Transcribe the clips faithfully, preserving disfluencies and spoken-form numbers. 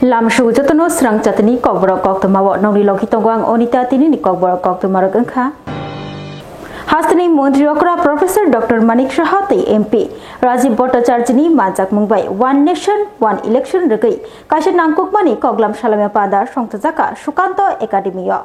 Lamsuk jotono srang chatini kokborok koktwmao nongni logi tongo ang Onita, tinini kokborok koktwmarok wngkha. Hasteni montri okra Professor Doctor Manik Saha tei M P Rajiv Bhattacharjini manjakmung bai One Nation One Election rwgwi kaisa nangkukmani koklam salaima panda songthojakha Sukanto Academy-o.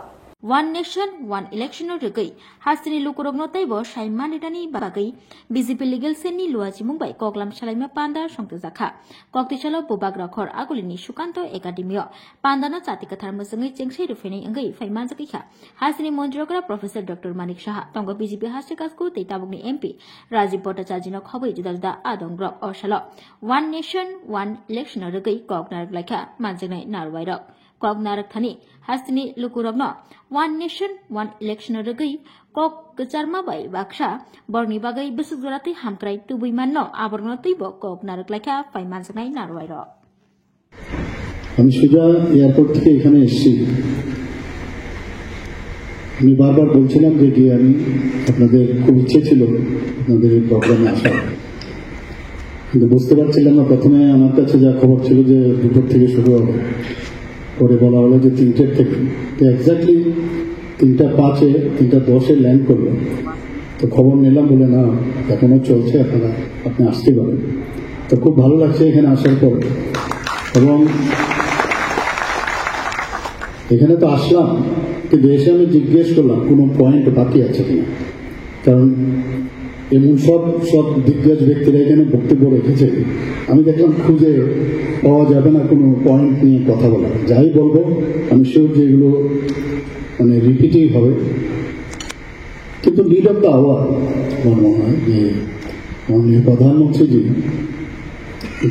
One Nation One Election-o rwgwi hasteni lukurokno teibo sai manrwnani bagwi B J P Legal Cell-ni luachimung bai koklam salaima panda songthojakha. Koktisalo bubagra khor agulini Sukanto Academy-o pandano chati kwthar mwswngwi chengsai rwphainai wngwi phai manjakha. Hasteni montri okra Professor Doctor Manik Saha tongo B J P haste kasku tei tabukni M P Rajiv Bhattacharjino khobwi juda juda adongrok o salo One Nation One Election-o rwgwi kok narwk laikha manjaknai narwkbairok. Kok narwk thani hasteni lukurokno One Nation One Election-o rwgwi kok kwcharma bai baksa borokni bagwi bwswk jora tei hamkrai tubui manno aborokno twibo kok narwk laikha phai manjaknai narwkbairok. আমি সোজা এয়ারপোর্ট থেকে এখানে এসেছি। আমি বারবার বলছিলাম যে গিয়ে আমি আপনাদের, খুব ইচ্ছে ছিল আপনাদের এই প্রোগ্রামে আসার, কিন্তু বুঝতে পারছিলাম না। প্রথমে আমার কাছে যা খবর ছিল যে দুপুর থেকে শুরু হবে, পরে বলা হলো যে তিনটের থেকে। তো এক্স্যাক্টলি তিনটা পাঁচে, তিনটা দশে ল্যান্ড করলো। তো খবর নিলাম, বলে, "না, এখনো চলছে, আপনারা, আপনি আসতে পারেন।" তো খুব ভালো লাগছে এখানে আসার পর। এবং এখানে তো আসলাম, কিন্তু এসে আমি জিজ্ঞেস করলাম কোনো পয়েন্ট বাকি আছে কিনা, কারণ এমন সব সব দিগ্গজ ব্যক্তিরা এখানে বক্তব্য রেখেছে, আমি দেখলাম খুঁজে পাওয়া যাবে না কোনো পয়েন্ট নিয়ে কথা বলা। যাই বলবো, আমি শিওর যে এগুলো মানে রিপিটই হবে। কিন্তু নিড অফ দ্য আওয়ার আমার মনে হয় যে মাননীয় প্রধানমন্ত্রীজি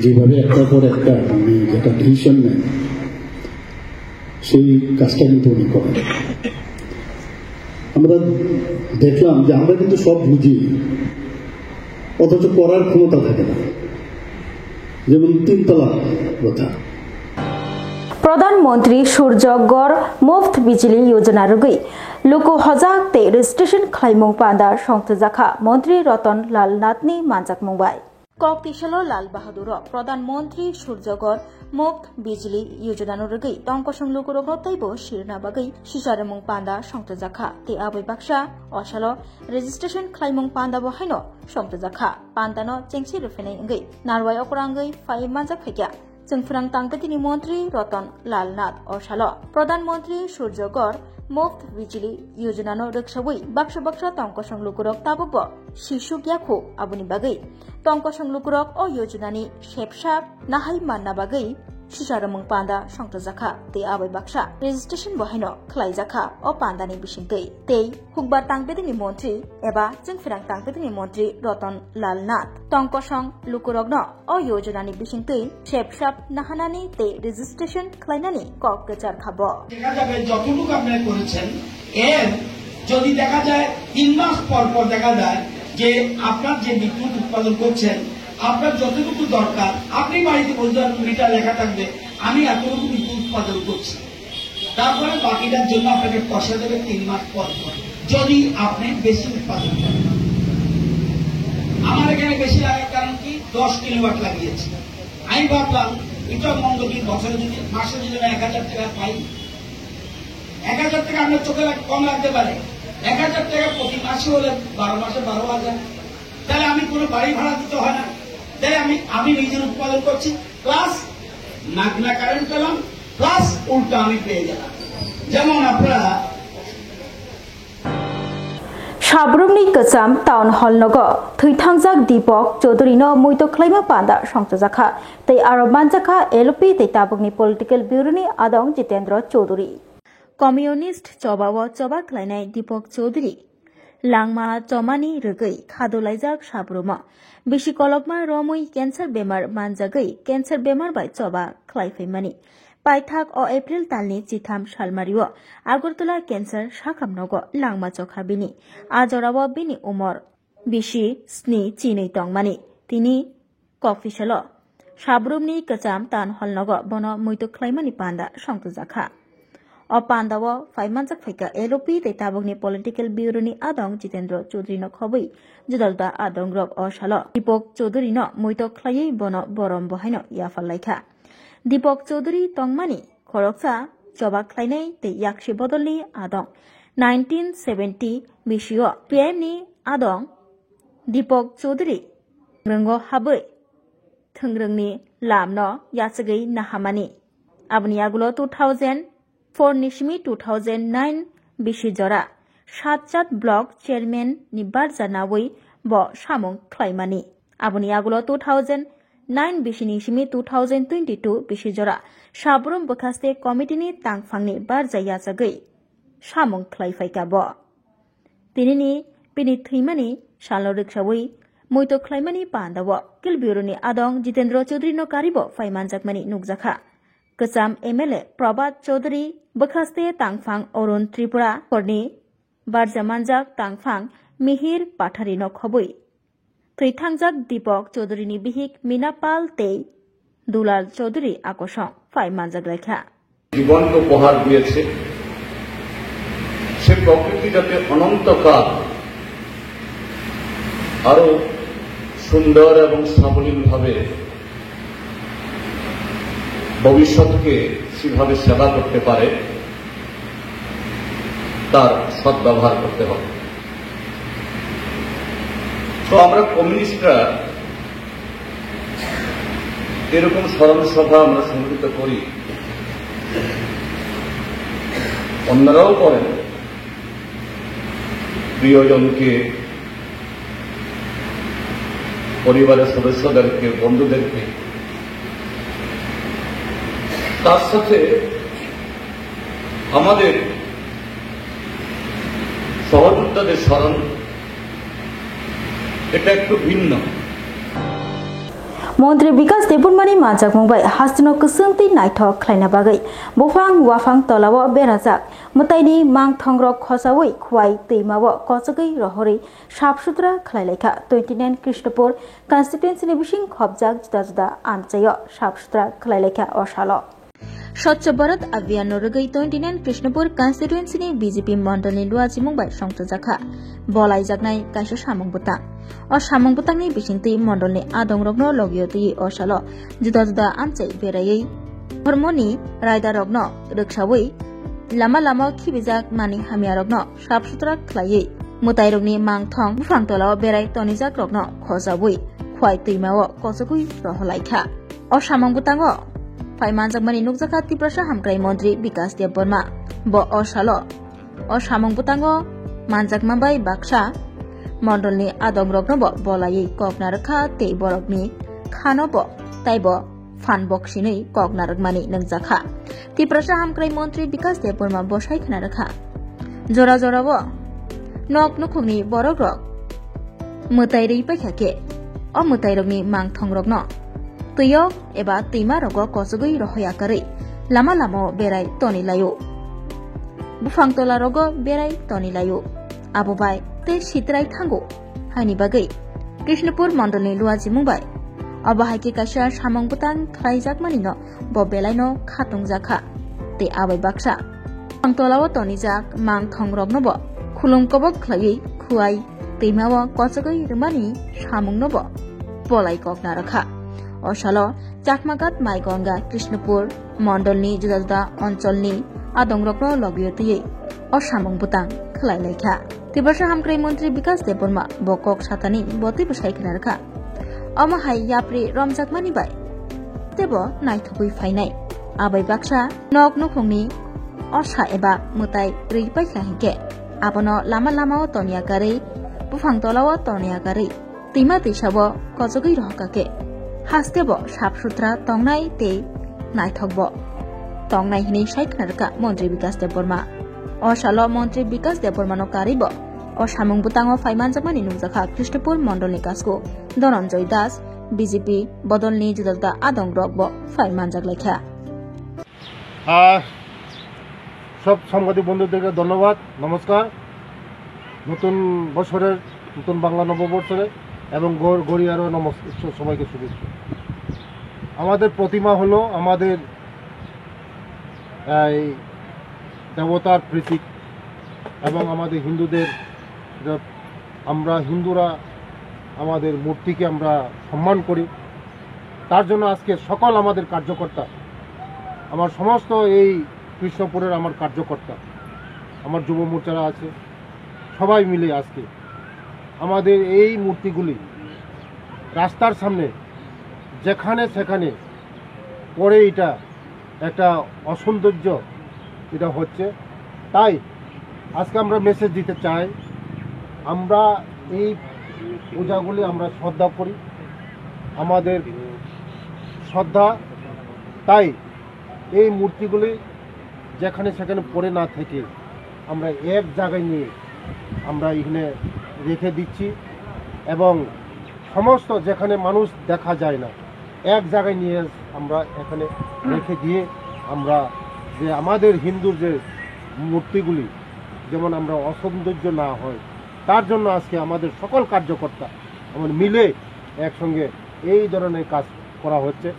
যেভাবে একটার পর একটা মানে যেটা ডিসিশন নেন, সেই কাজটা কিন্তু উনি করেন। আমরা দেখলাম যে আমরা কিন্তু সব বুঝি, অথচ করার ক্ষমতা থাকে না। যেমন তিন তলাক প্রথা। Pradhan Mantri Surjo Ghar Muft Bijli Yojana rwgwi luku hojak tei registration khlaimung panda songthojakha Mantri Ratan Lal Nathni manjakmung bai. Kok tisalo Lal Bahaduro Pradhan Mantri Surjo Ghar Muft Bijli Yojana no rwgwi tongkosong lukurokno teibo sirna bagwi sisarwmung panda songthojakha tei aboni baksa o salo registration khlaimung panda bo haino songthojakha. Pandano chengsi rwphainai wngwi narwai okra wngwi phai manjak phaikha. Chwng phrang tangpetini montri Ratan Lal Nath o salo Pradhan Mantri Surjo Ghar Muft Bijli Yojana no rwksawi baksa baksa tongkosong lukurok tabukbo sisuk yakhu, aboni bagwi tongkosong lukurok o yojana ni sepsap nahai manna bagwi sisarwmung panda songthojakha tei abai baksa registration bo haino khlaijakha o pandani bisingtwi. Tei hukbar tangpedini montri eba chwngphrang tangpedini montri Ratan Lal Nath tongkosong lukurokno o yojana ni bisingtwi sepsap nahanani tei registration khlainani kok kwchar kha bo. দেখা যাবে যতটুকু আপনারা করেছেন, এর যদি দেখা যায় তিন মাস পর পর দেখা যায় যে আপনার যে বিদ্যুৎ উৎপাদন করছেন, আপনার যতটুকু দরকার, আপনি বাড়িতে বলতে পারেন, মিটার লেখা থাকবে, "আমি এতটুকু বিদ্যুৎ উৎপাদন করছি।" তারপরে বাকিটার জন্য আপনাকে পয়সা দেবে তিন মাস পর পর, যদি আপনি বেশি উৎপাদন করেন। আমার এখানে বেশি লাগার কারণ কি? দশ কিলোওয়াট লাগিয়েছি। আমি ভাবলাম, এটা মন্দ কি, বছরে যদি, মাসে যদি আমি এক হাজার টাকা পাই, এক হাজার টাকা আপনার চোখে লাগ-, কম লাগতে পারে, এক হাজার টাকা প্রতি মাসে হলে বারো মাসে বারো হাজার, তাহলে আমি কোনো বাড়ি ভাড়া দিতে হয় না, তাহলে আমি, আমি নিজের উৎপাদন করছি, প্লাস মাগনা কারেন্ট পেলাম, প্লাস উল্টা আমি পেয়ে গেলাম। যেমন আপনারা Sabrumni kwcham town hall nogo thwithangjak Deepak Chowdhury no muito khlaima panda songthojakha tei aro manjakha L O P tei tabukni political bureau ni adong Jitendra Chowdhury. Communist choba o choba khlainai Deepak Chowdhury langma chomani rwgwi khadolaijak Sabrumo. Bisi kolokma romwi cancer bemar manjagwi cancer bemar bai choba khlaiphaimani. Paithak o April talni chitham salmario Agartala cancer sakhamnogo langma chokha bini. A jorao bini umor bisi sni chinwi tongmani. Tini Koktisalo Sabrumni kwcham town hall nogo bono muitu khlaimani panda songthojakha. O pandao phaimanjak phaikha L O P tei tabukni political bureau ni adong Jitendra Chowdhury no khobwi juda juda adong rok o salo Deepak Chowdhury no muito khlaiwi bono borom bo haino yaphar laikha. Dipok Chaudhary tongmani khoroksa choba khlainai tei yaksi bodolni adong. Nineteen seventy bisio P M ni adong Dipok Chaudhary thwngrongo habwi thwngrongnwi lamno yachagwi nahamani. Aboni agulo two thousand four ni simi two thousand nine bisi jora Satchat Block Chairman ni barja nawi bo samung khlaimani. Aboni agulo two thousand nine bisini simi two thousand twenty-two bisi jora Sabrum Bwkhaste Committee ni tangphangni barja yachagwi samung khlai phaikha bo. Tinini bini thwimani salno rwksawi muitu khlaimani pandao Kilbiuruni adong Jitendra Chaudhary no karibo phai manjakmani nukjakha. Kwcham M L A Prabhat Chaudhary, bwkhaste tangphang Arun Tripura, khorni barja manjak tangphang Mihir Pathari no khobwi thwi thangjak Dipok Chaudhary ni bihik Mina Pal tei Dulal Chaudhary akosong phai manjak laikha. জীবনকে উপহার দিয়েছে, সে প্রকৃতি যাতে অনন্তকাল আরো সুন্দর এবং সাবলীলভাবে ভবিষ্যৎকে সেভাবে সেবা করতে পারে, তার সদ্ব্যবহার করতে হবে। তো আমরা কমিউনিস্টরা এরকম স্মরণ সভা আমরা সংগঠিত করি, অন্যরাও করেন, প্রিয়জনকে, পরিবারের সদস্যদেরকে, বন্ধুদেরকে। তার সাথে আমাদের সহযোদ্ধাদের স্মরণ, এটা একটু ভিন্ন। Montri Bikas Debbarmani manjakmung bai hasteno kwchwng tei naithok khlaina bagwi buphang waphang tolao berajak mwtaini mangthongrok khosaui Khwai twimao kochogwi rohorwi sap sutra khlai laikha twenty nine Krishnapur constituency ni bising khopjak juda juda amchaio sap sutra khlai laikha o salo. Swachh Bharat Abhiyan no rwgwi twenty nine Krishnapur constituency ni B J P mondol ni luachimung bai songchajakha. Bolaijaknai kaisa samung bwtang. O samung bwtangni bisingtwi mondolni adongrokno logio twiwi o salo juda juda amchai beraiwi, dhormoni raidarokno rwksawi, lama lama khibijak mani hamyarokno sap sutra khlaiwi, mwtairokni mangthong buphang tolao berai tonijakrokno khojawi, Khwai twimao kochogwi roholaikha. O samung bwtango phai manjakmani nukjakha Tiprasa Hamkrai Montri Bikas Debbarma. Bo o salo o samung bwtango manjakma bai baksa mondolni adongrokno bo bolaiwi kok narwkha tei borokni khano bo taibo phan boksinwi kok narwkmani nungjakha. Tiprasa Hamkrai Montri Bikas Debbarma bo sai khna rwkha. Jora jorao nok nukhungni borokrok mwtai rwi paikha khe, o mwtairokni mangthongrokno twio eba twimarogo kochogwi rohoi akarwi lama lamao berai tonilaio. Buphang tolarogo berai tonilaio. Abo bai tei sitrai thango haini bagwi Krishnapur mondolni luachimung bai obo hai khe kaisa samung bwtang khlaijakmani no bo belai no khatungjakha tei abai baksa ang tolao tonijak mangthongrokno bo khulum kobok khlaiwi Khwai twimao kochogwi rwmani samungno bo polai kok narwkha. O salo Chakmagat, Maigonga, Krishnapur mondolni juda juda oncholni adongrokno logio twiwi o samung bwtang khlai laikha. Tiprasa Hamkrai Montri Bikas Debbarma bo kok satani bo teibo sai khna rwkha. Omo hai yapri romjakmani bai teibo naithogwi phainai. Abai baksa nok nukhungni osa eba mwtai rwi paikha hinkhe abono lama lamao tonya karwi, buphang tolao tonya karwi, twima twisao kochogwi rohorkha khe, hastebo sap sutra tongnai tei naithokbo tongnai hwnwi sai khna rwkha Montri Bikas Debbarma. O salo Montri Bikas Debbarmano karwibo o samung bwtango phai manjakmani nukjakha Krishnapur mondolni kasku Dhananjoy Das, B J P bodolni juda juda adongrokbo phai manjak laikha. আহ, সব সাংবাদিক বন্ধুদেরকে ধন্যবাদ, নমস্কার। নতুন বছরের, নতুন বাংলা নববর্ষের এবং গর-, গড়িয়ারও নমস-, স-, সবাইকে শুভেচ্ছা। আমাদের প্রতিমা হলো আমাদের এই দেবতার প্রতীক এবং আমাদের হিন্দুদের যে আমরা হিন্দুরা আমাদের মূর্তিকে আমরা সম্মান করি। তার জন্য আজকে সকল আমাদের কার্যকর্তা আমার সমস্ত এই কৃষ্ণপুরের আমার কার্যকর্তা, আমার যুব মোর্চারা আছে, সবাই মিলে আজকে আমাদের এই মূর্তিগুলি রাস্তার সামনে যেখানে সেখানে পড়ে, এটা একটা অসৌন্দর্য এটা হচ্ছে। তাই আজকে আমরা মেসেজ দিতে চাই, আমরা এই পূজাগুলি আমরা শ্রদ্ধা করি, আমাদের শ্রদ্ধা। তাই এই মূর্তিগুলি যেখানে সেখানে পড়ে না থেকে আমরা এক জায়গায় নিয়ে আমরা এখানে রেখে দিচ্ছি এবং সমস্ত যেখানে মানুষ দেখা যায় না, এক জায়গায় নিয়ে আমরা এখানে রেখে দিয়ে আমরা যে আমাদের হিন্দুর যে মূর্তিগুলি যেমন আমরা অসৌন্দর্য না হয়, তার জন্য আজকে আমাদের সকল কার্যকর্তা আমার মিলে একসঙ্গে এই ধরনের কাজ করা হচ্ছে।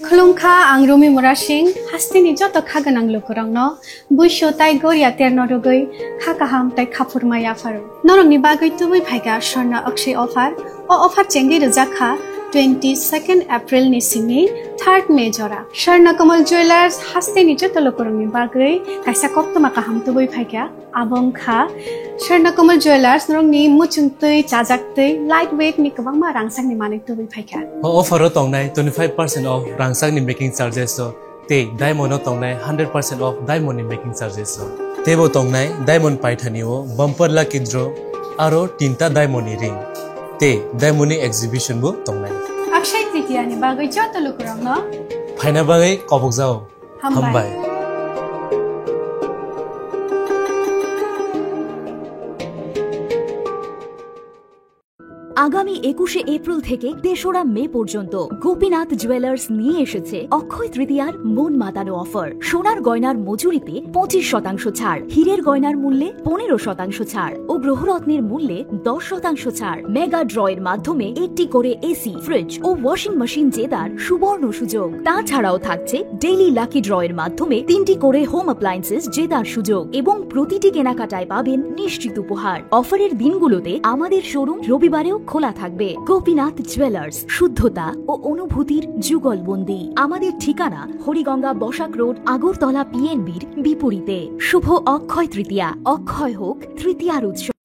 Khulumkha, ang Rumi Murasing, hasteni joto kha gwnang lukurokno, buisu tai goria terno rwgwi kha kaham tai khaphurma yapharo. Norokni bagwi tubui phaikha Swarna Akshay offer. O offer chengwi rwjakha twenty second April ni simi third May jora. Swarna Kamal Jewellers hasteni joto lukurokni bagwi kaisa koktwma kaham tubui phaikha. Abo wngkha Swarna Kamal Jewellers, norokni muchung twi, chajak twi, light weight ni kwbangma rangchakni manwi tubui phaikha. O offer o tongnai twenty five percent off rangchakni making charges o, tei diamond o tongnai hundred percent off diamond ni making charges o. Teibo tongnai diamond paithani o bumper lucky draw aro tinta diamond ni ring, tei diamond ni exhibition bo tongnai. Akshay Tritiya ni bagwi joto lukurokno phaina bagwi kobokjao. Hambai. Hambai. আগামী একুশে এপ্রিল থেকে তেসরা মে পর্যন্ত গোপীনাথ জুয়েলার্স নিয়ে এসেছে অক্ষয় তৃতীয়ার মন মাতানো অফার। সোনার গয়নার মজুরিতে পঁচিশ শতাংশ ছাড়, হীরের গয়নার মূল্যে পনেরো শতাংশ ছাড় ও গ্রহরত্নের মূল্যে দশ শতাংশ ছাড়। মেগা ড্র এর মাধ্যমে একটি করে এসি, ফ্রিজ ও ওয়াশিং মেশিন জেতার সুবর্ণ সুযোগ। তাছাড়াও থাকছে ডেইলি লাকি ড্র এর মাধ্যমে তিনটি করে হোম অ্যাপ্লায়েন্সেস জেতার সুযোগ এবং প্রতিটি কেনাকাটায় পাবেন নিশ্চিত উপহার। অফারের দিনগুলোতে আমাদের শোরুম রবিবারেও খোলা থাকবে। গোপীনাথ জুয়েলার্স, শুদ্ধতা ও অনুভূতির যুগলবন্দি। আমাদের ঠিকানা হরিগঙ্গা বসাক রোড, আগরতলা পিএনবির বিপরীতে। শুভ অক্ষয় তৃতীয়া, অক্ষয় হোক তৃতীয়ার উৎসব।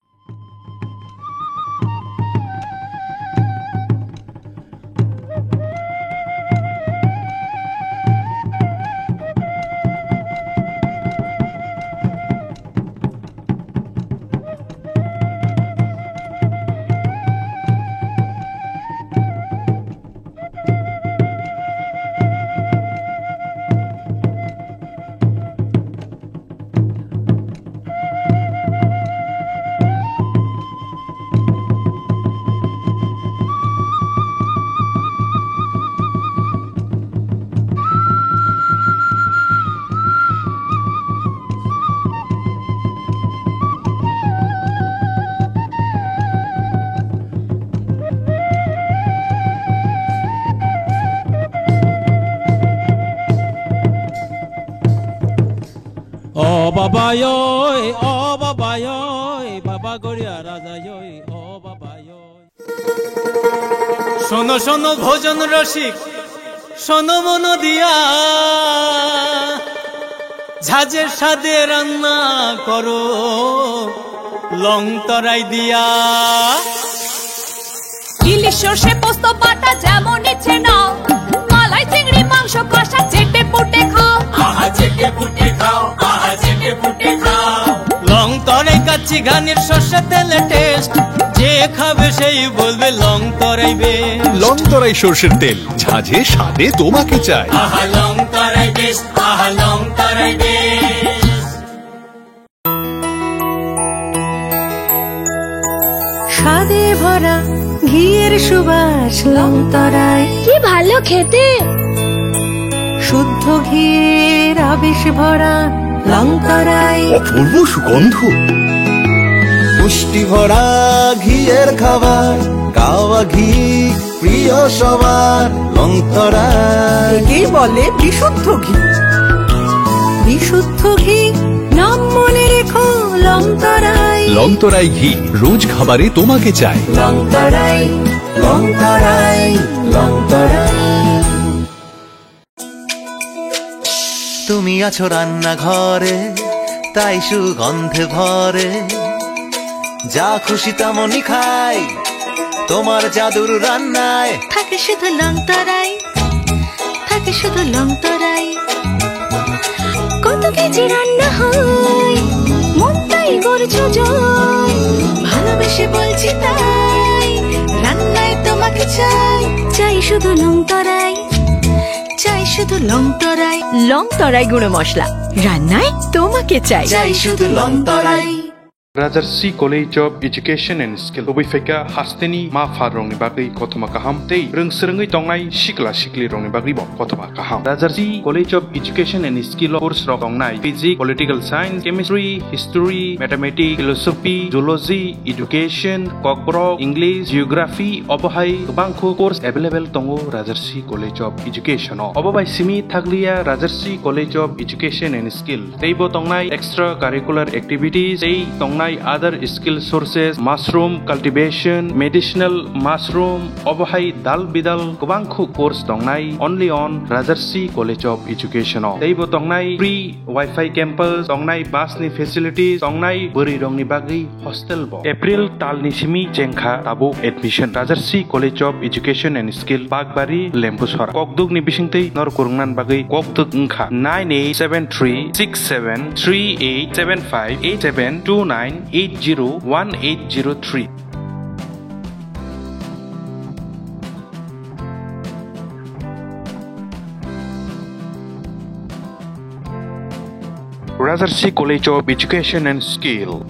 O baba yoi, o baba yoi, baba goria raja yoi, o baba yoi. শোনো শোনো ভোজন রসিক, শোনো মন দিয়া, ঝাঁঝের স্বাদে রান্না করো লং তরাই দিয়া। ইলিশ সর্ষে পোস্ত বাটা যেমন ইচ্ছে নাও, মালাই চিংড়ি মাংস কষা চেটে পুটে খাও। আহা চেটে পুটে খাও, আহা চেটে পুটে খাও। এই কাচ্চি ঘানির সর্ষে তেলে টেস্ট, যে খাবে সেই বলবে লং তরাই বেস্ট। লং তরাই সর্ষের তেল, ঝাঁঝে স্বাদে তোমাকে চাই। আহা, লং তরাই বেস্ট, আহা, লং তরাই বেস্ট। স্বাদে ভরা ঘিয়ের সুবাস লং তরাই। কি ভালো খেতে। শুদ্ধ ঘিয়ের আবেশ ভরা লং তরাই। অপূর্ব সুগন্ধ। পুষ্টি ভরা ঘিয়ের খাবার, গাওয়া ঘি প্রিয় সবার, লং তরাই। একেই বলে বিশুদ্ধ ঘি। বিশুদ্ধ ঘি, নাম মনে রেখো, লং তরাই। লং তরাই ঘি, রোজ খাবারে তোমাকে চাই। লং তরাই, লং তরাই, লং তরাই। তুমি আছো রান্নাঘরে, তাই সুগন্ধে ভরে। যা খুশি তেমনই খাই, তোমার জাদুর রান্নায়। থাকে শুধু লং তরাই, থাকে শুধু লং তরাই। কত কেজি রান্না হয়, মন তাই করছো জয়। ভালোবেসে বলছি তাই, রান্নায় তোমাকে চাই। চাই শুধু লং তরাই, চাই শুধু লং তরাই। লং তরাই গুঁড়ো মশলা, রান্নায় তোমাকে চাই। চাই শুধু লং তরাই। Rajarsi College of Education and Skill, kubui phaikha hasteni ma pha rokni bagwi kothoma kaham tei rwng swrwngwi tongnai sikla sikli rokni bagwi bo kothoma kaham. Rajarsi College of Education and Skill o course rok tongnai physics, political science, chemistry, history, mathematics, philosophy, zoology, education, kokborok, English, geography, obo hai kwbangkho course available tongo Rajarsi College of Education o. Obo bai simi thakliya Rajarsi College of Education and Skill. Teibo tongnai extra curricular activities, tei tongnai other skill sources, mushroom cultivation, medicinal mushroom, obo hai dal bidal kwbangkho course tongnai only on Rajarsi College of Education o. Teibo tongnai free Wi-Fi campus, tongnai bus ni facilities, tongnai bwrwi rokni bagwi hostel bo. April talni simi chengkha tabuk admission. Rajarsi College of Education and Skill, Bakbari, Lembusora. Kokduk ni bisingtwi nor kurungnan bagwi kokduk wngkha nine eight seven three six seven three eight seven five eight seven two nine eight zero one eight zero three. Rajarsi College of Education and Skill.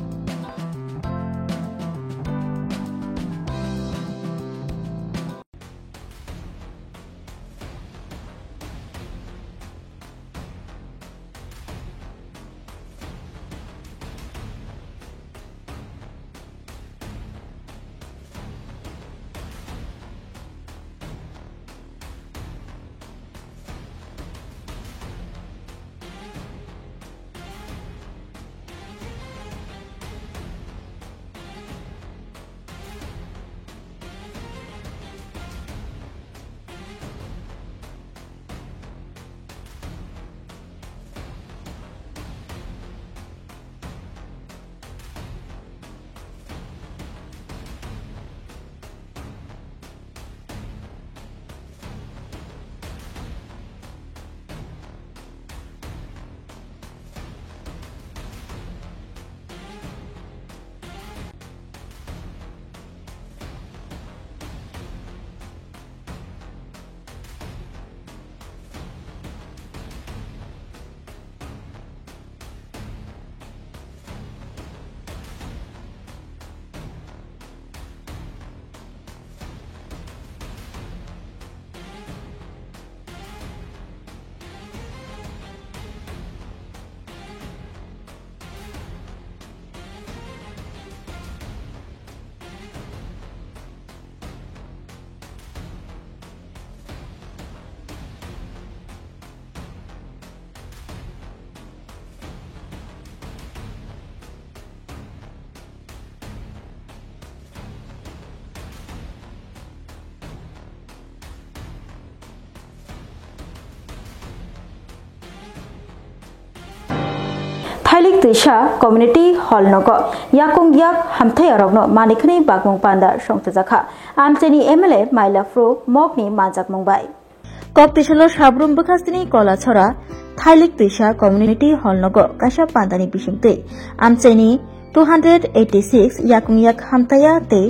Thailik Twisa Community Hall nogo yakung yak hamthayarokno manikhwnwi bakmung panda songchajakha amchaini M L A Maila Phru Mokni manjakmung bai. Kok twisalo Sabrum bwkhastini Kolachora Thailik Twisa Community Hall nogo kaisa pandani bisingtwi amchaini two hundred eighty six yakung yak hamtaya tei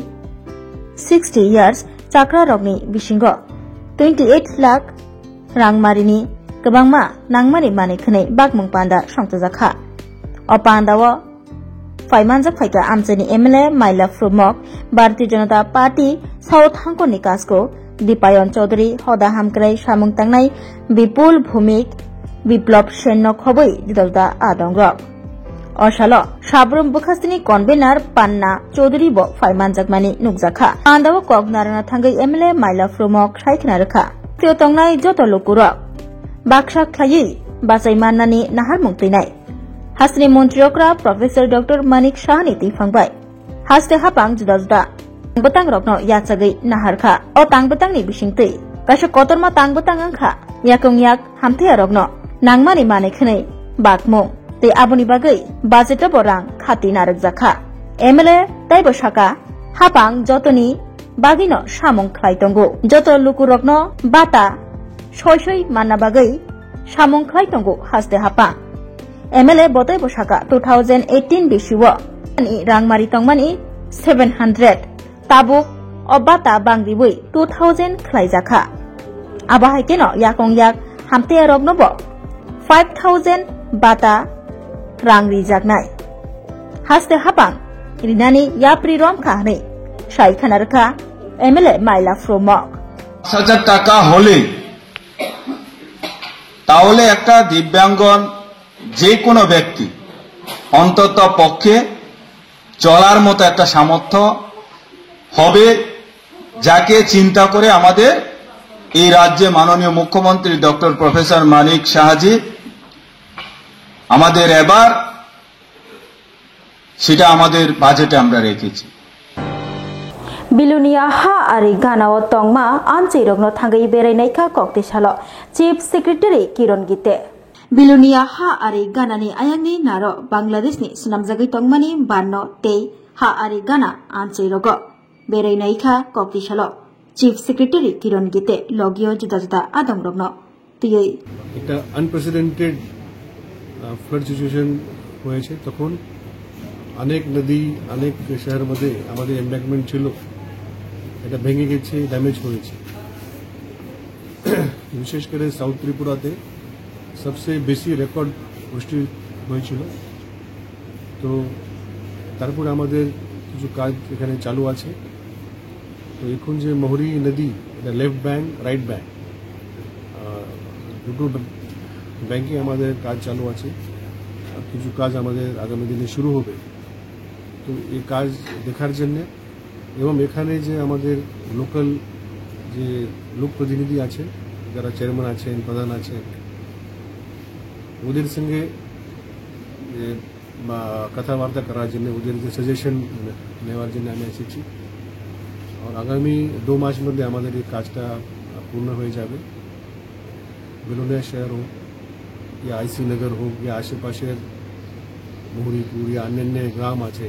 sixty years chakra rokni bisingo twenty eight lakh rangmarini kwbangma nangmani manwi khwnwi bakmung panda songchajakha. O pandao phaimanjak phaikha amchaini M L A Maila Phrumok, Bharatiya Janata Party South Hangkoni Kasko, Dipayon Chaudhary, Hoda Hamkrai, samung tangnai Bipul Bhumik, Biplop Senno khobwi juda juda adongrok. O salo Sabrum Bukhastini convener Panna Chaudhary bo phaimanjakmani nukjakha. Pandao kok narwkna thangwi M L A Maila Phrumok sai khna rwkha. Teo tongnai joto lukurok baksa khlaiwi bachai mannani naharmung twinai. Hasteni montri okra Professor Doctor Manik Sahani twiphang bai haste hapang juda juda bwtang rokno yachagwi naharkha. O tang bwtangni bisingtwi kaisa kotorma tang bwtang wngkha yakung yak hamthaya rokno nangmani manwi khwnwi bakmung tei aboni bagwi budget-o bo rang khati narwkjakha. M L A taibo saka hapang jotoni bagwino samung khlai tongo. Joto lukurokno bata soi soi manna bagwi samung khlai tongo haste hapang. M L A botoi bo saka two thousand eighteen bisio ani rangmari tongmani seven hundred. Tabuk o bata bangriwi two thousand khlaijakha. Abo hai kheno yakung yak hamtaya rokno bo five thousand bata rang rijaknai. Haste hapang rinani yapri romkha hwnwi sai khna rwkha M L A Maila Phrumok. পাঁচ হাজার টাকা হলে তাহলে একটা দিব্যাঙ্গন যে কোনো ব্যক্তি অন্তত পক্ষে চলার মতো একটা সামর্থ্য হবে, যাকে চিন্তা করে আমাদের এই রাজ্যে মাননীয় মুখ্যমন্ত্রী ডক্টর প্রফেসর মানিক সাহাজি আমাদের এবার সেটা আমাদের বাজেটে আমরা রেখেছি। Bilonia ha ari gana o tongma amchwi rokno thangwi berai naikha kokti salo Chief Secretary Kiron Gite. Bilonia ha ari gana ni ayang ni naro Bangladesh ni swnamjagwi tongmani banno tei ha ari gana amchwi rogo berai naikha kokti salo Chief Secretary Kiron Gite logio juda juda adong rokno twiwi. একটা unprecedented flood situation হয়েছে, তখন অনেক নদী, অনেক শহর মধ্যে আমাদের এম্ব্যাঙ্কমেন্ট ছিল, এটা ভেঙে গেছে, ড্যামেজ হয়েছে। বিশেষ করে সাউথ ত্রিপুরাতে সবচেয়ে বেশি রেকর্ড বৃষ্টি হয়েছিল। তো তারপরে আমাদের কিছু কাজ এখানে চালু আছে। তো এখন যে মহুরি নদী, এটা লেফট ব্যাংক, রাইট ব্যাংক, দুটো ব্যাংকে আমাদের কাজ চালু আছে। আর কিছু কাজ আমাদের আগামী দিনে শুরু হবে। তো এই কাজ দেখার জন্যে এবং এখানে যে আমাদের লোকাল যে লোক প্রতিনিধি আছেন, যারা চেয়ারম্যান আছেন, প্রধান আছেন, ওদের সঙ্গে কথাবার্তা করার জন্য, ওদের যে সাজেশন নেওয়ার জন্য আমি এসেছি। আর আগামী দু মাস মধ্যে আমাদের এই কাজটা পূর্ণ হয়ে যাবে। বেলুনিয়া শহর হোক, ইয়া আইসি নগর হোক, ইয়া আশেপাশের মহুরিপুর ইয়া অন্যান্য গ্রাম আছে,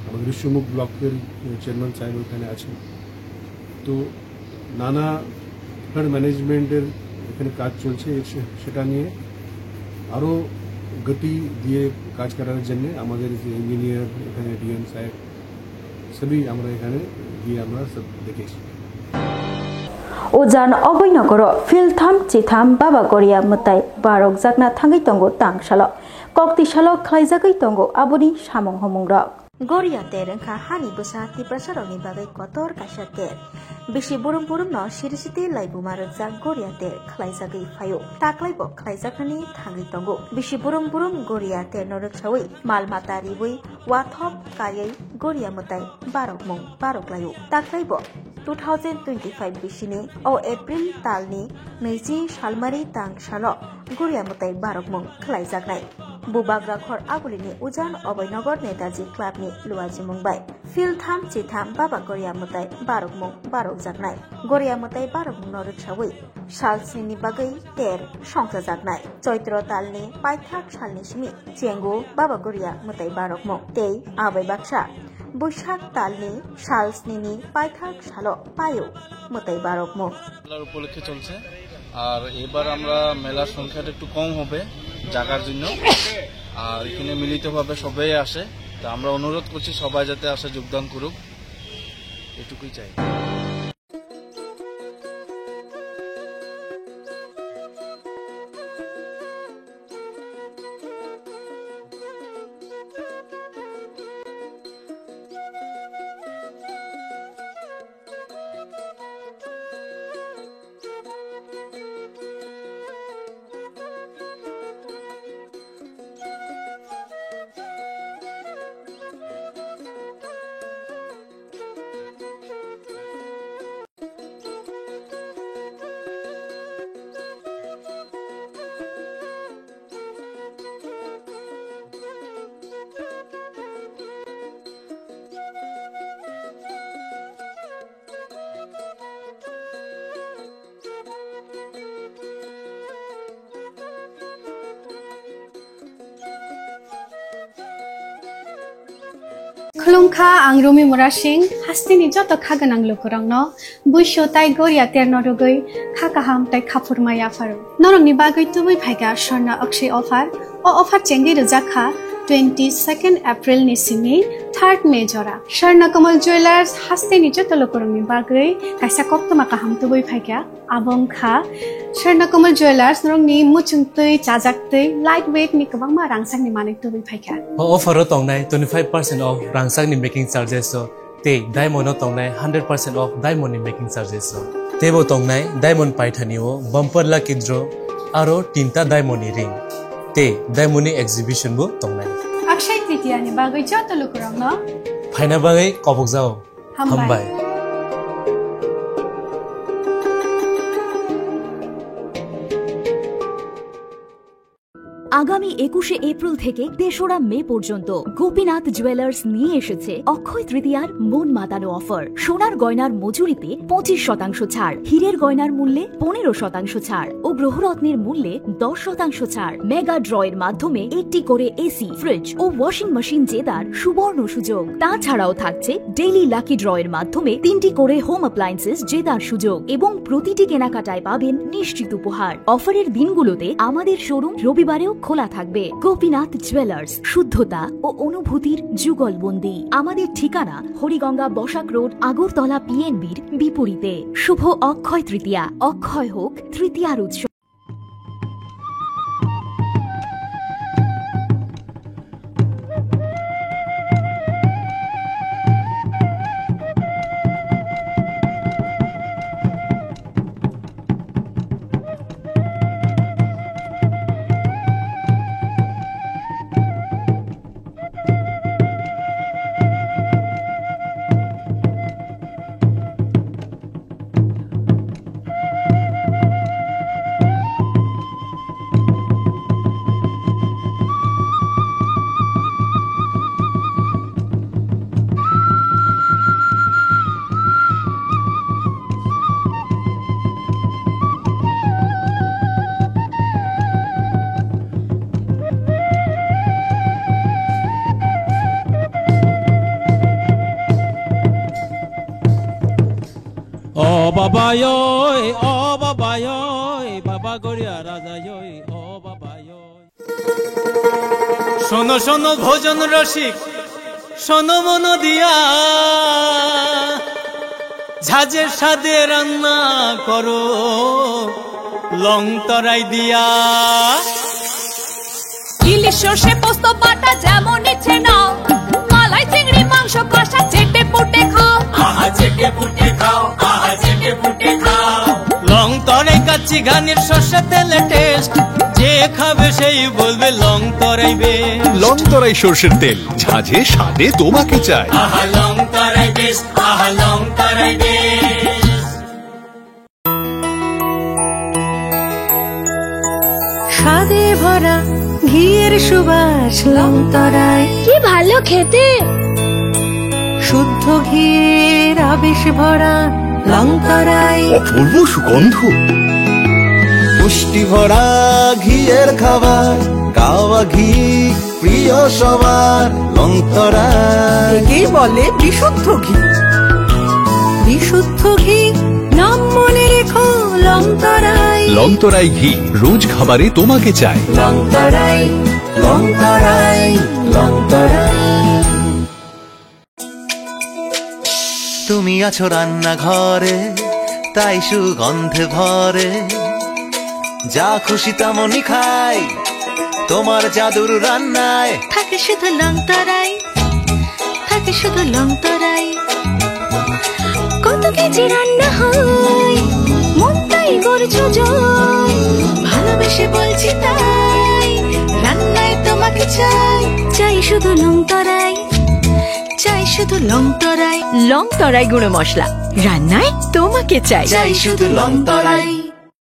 আমাদের ঋষিমুখ ব্লকের চেয়ারম্যান সাহেব ওখানে আছেন। তো নানা ফ্লাড ম্যানেজমেন্টের এখানে কাজ চলছে, সেটা নিয়ে আরও গতি দিয়ে কাজ করার জন্য আমাদের যে ইঞ্জিনিয়ার, এখানে ডিএম সাহেব, সবই আমরা এখানে গিয়ে আমরা সব দেখেছি। Ujan oboi nokoro philtham chitham Baba Goria mwtai barokjakna thangwi tongo tangsalo. Koktisalo khlaijagwi tongo aboni samung homungrok. Goria ter wngkha hani bwsa Tiprasarokni bagwi kotor kaisa ter. Bisi burum burumno sirisiti laibuma rwkjak Goria ter khlaijagwi phaio. Taklaibo khlaijaknani thangwi tongo. Bisi burum burum Goria terno rwksawi mal mata riwi wathok kaiwi Goria mwtai barokmung baroklaio. Taklaibo two thousand twenty-five bisini o April talni naichi salmari tang salo Goria mwtai barokmung khlaijaknai. Bubagra khor agulini Ujan Oboinogar Netaji Clubni luajimung bai philtham chitham Baba Goria mwtai barokmung barokjaknai. Goria mwtai barokmungno rwksawi sal snini bagwi ter songchajaknai. Choitro talni paithak salni simi chengo Baba Goria mwtai barokmung tei abai baksa Boisak talni sal snini paithak salo paio mwtai barokmung. মেলার উপলক্ষে চলছে। আর এবার আমরা মেলার সংখ্যাটা একটু কম হবে জায়গার জন্য। আর এখানে মিলিতভাবে সবাই আসে, তো আমরা অনুরোধ করছি সবাই যাতে আসে যোগদান করুক, এটুকুই চাই। Khulumkha, ang Rumi Murasing, hasteni joto kha gwnang lukurokno buisu tai goria terno rwgwi kha kaham tai khaphurma yapharo. Norokni bagwi tubui phaikha Swarna Akshay offer. O offer chengwi rwjak kha twenty second April ni simi third May jora. Swarna Kamal Jewellers hasteni joto lukurokni bagwi kaisa koktwma kaham tubui phaikha. Abo wngkha Swarna Kamal Jewellers, norokni muchungtwi, chajaktwi, light weight ni kwbangma rangchakni manwi tubui phaikha. O offer o tongnai twenty five percent off rangchakni making charges o tei diamond o tongnai hundred percent off diamond ni making charges o. Teibo tongnai diamond paithani o bumper lucky draw aro tinta diamond ni ring tei diamond ni exhibition bo tongnai. Akshay Tritiya ni bagwi joto lukurokno phaina bagwi kobokjao. Hambai. Hambai. আগামী একুশে এপ্রিল থেকে তেসরা মে পর্যন্ত গোপীনাথ জুয়েলার্স নিয়ে এসেছে অক্ষয় তৃতীয়ার মন মাতানো অফার। সোনার গয়নার মজুরিতে পঁচিশ শতাংশ ছাড়, হীরের গয়নার মূল্যে পনেরো শতাংশ ছাড় ও গ্রহরত্নের মূল্যে দশ শতাংশ ছাড়। মেগা ড্র এর মাধ্যমে একটি করে এসি, ফ্রিজ ও ওয়াশিং মেশিন জেতার সুবর্ণ সুযোগ। তাছাড়াও থাকছে ডেইলি লাকি ড্র এর মাধ্যমে তিনটি করে হোম অ্যাপ্লায়েন্সেস জেতার সুযোগ এবং প্রতিটি কেনাকাটায় পাবেন নিশ্চিত উপহার। অফারের দিনগুলোতে আমাদের শোরুম রবিবারেও খোলা থাকবে। গোপীনাথ জুয়েলার্স, শুদ্ধতা ও অনুভূতির যুগলবন্দি। আমাদের ঠিকানা হরিগঙ্গা বসাক রোড, আগরতলা পিএনবির বিপরীতে। শুভ অক্ষয় তৃতীয়া, অক্ষয় হোক তৃতীয়ার উৎসব। O baba yoi, o baba yoi, baba goria raja yoi, o baba yoi. শোনো শোনো ভোজন রসিক, শোনো মন দিয়া, ঝাঁঝের স্বাদে রান্না করো লং তরাই দিয়া। ইলিশ সর্ষে পোস্ত বাটা যেমন ইচ্ছে নাও, মালাই চিংড়ি মাংস কষা চেটে পুটে খাও। আহা চেটে পুটে খাও, আহা চেটে পুটে খাও। লং তরাই কাচ্চি ঘানির সর্ষে তেলে টেস্ট, যে খাবে সেই বলবে লং তরাই বেস্ট। লং তরাই সর্ষের তেল, ঝাঁঝে স্বাদে তোমাকে চাই। আহা লং তরাই বেস্ট, আহা লং তরাই বেস্ট। স্বাদে ভরা ঘিয়ের সুবাস লং তরাই। কি ভালো খেতে। শুদ্ধ ঘিয়ের আবেশ ভরা লং তরাই। অপূর্ব সুগন্ধ। পুষ্টি ভরা ঘিয়ের খাবার, গাওয়া ঘি প্রিয় সবার লং তরাই। একেই বলে বিশুদ্ধ ঘি। বিশুদ্ধ ঘি, নাম মনে রেখো লং তরাই। লং তরাই ঘি, রোজ খাবারে তোমাকে চাই। লং তরাই, লং তরাই, লং তরাই। তুমি আছো রান্নাঘরে, তাই সুগন্ধে ভরে। যা খুশি তেমনই খাই তোমার জাদুর রান্নায়। থাকে শুধু লংতরাই, থাকে শুধু লংতরাই। কত কেজি রান্না হয়, মনটাই করছো জয়। ভালোবেসে বলছি তাই, রান্নায় তোমাকে চাই। চাই শুধু লংতরাই, চাই শুধু লংতরাই। লংতরাই গুঁড়ো মশলা, রান্নায় তোমাকে চাই। চাই শুধু লংতরাই।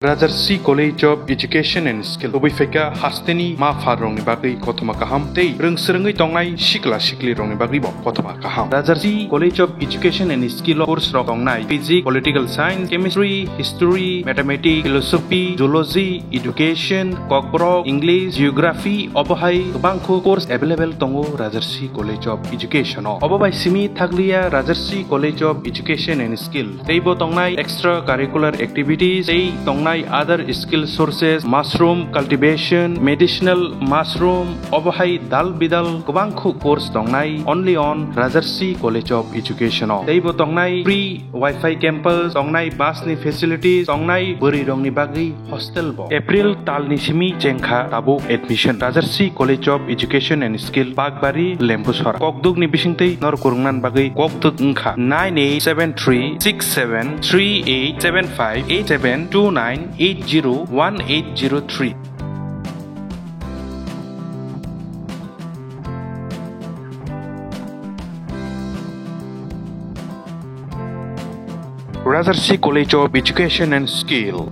Rajarsi College of Education and Skill, obwi phaikha hasteni ma pharrokni bagwi kothoma kaham tei rwng swrwngwi tongnai sikla siklirokni bagwibo kothoma kaham. Rajarsi College of Education and Skill o course rok tongnai physics, political science, chemistry, history, mathematics, philosophy, zoology, education, kokborok, English, geography, obo hai kwbangkhu course available tongo Rajarsi College of Education o. Obo bai simi thakliya Rajarsi College of Education and Skill. Teibo tongnai extra curricular activities, tei tongnai other skill sources, mushroom cultivation, medicinal mushroom, obo hai dal bidal kwbangkhu course tongnai only on Rajarsi College of Education o. Teibo tongnai free Wi-Fi campus, tongnai bus ni facilities, tongnai bwrwi rokni bagwi hostel bo. April talni simi chengkha tabuk admission. Rajarsi College of Education and Skill, Bakbari, Lembusora. Kokduk ni bisingtwi nor kwrwngna bagwi kokduk wngkha nine eight seven three six seven three eight seven five eight seven two nine eight zero one eight zero three. Rajarsi College of Education and Skill.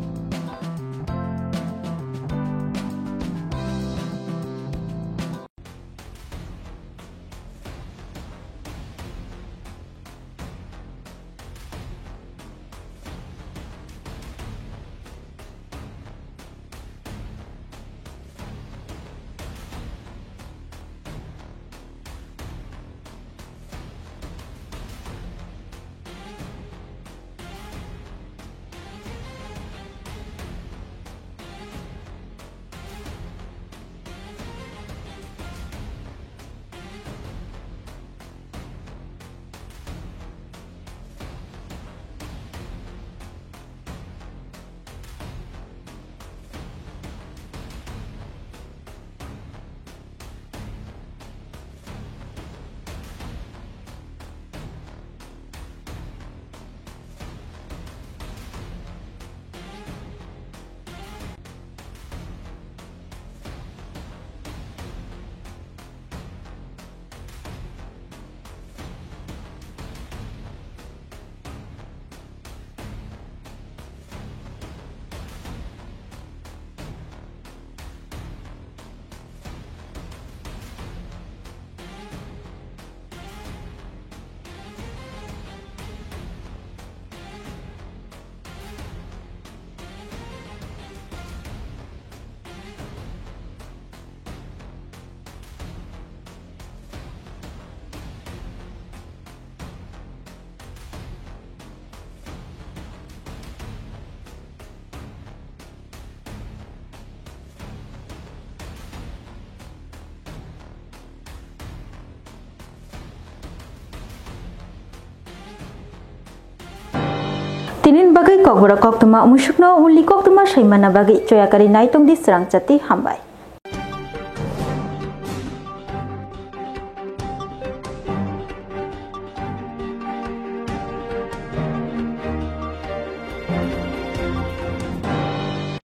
Tinin bagwi kokborok koktwma, musukno uli koktwma saimana bagwi choyakari naitongdi srang chati hambai.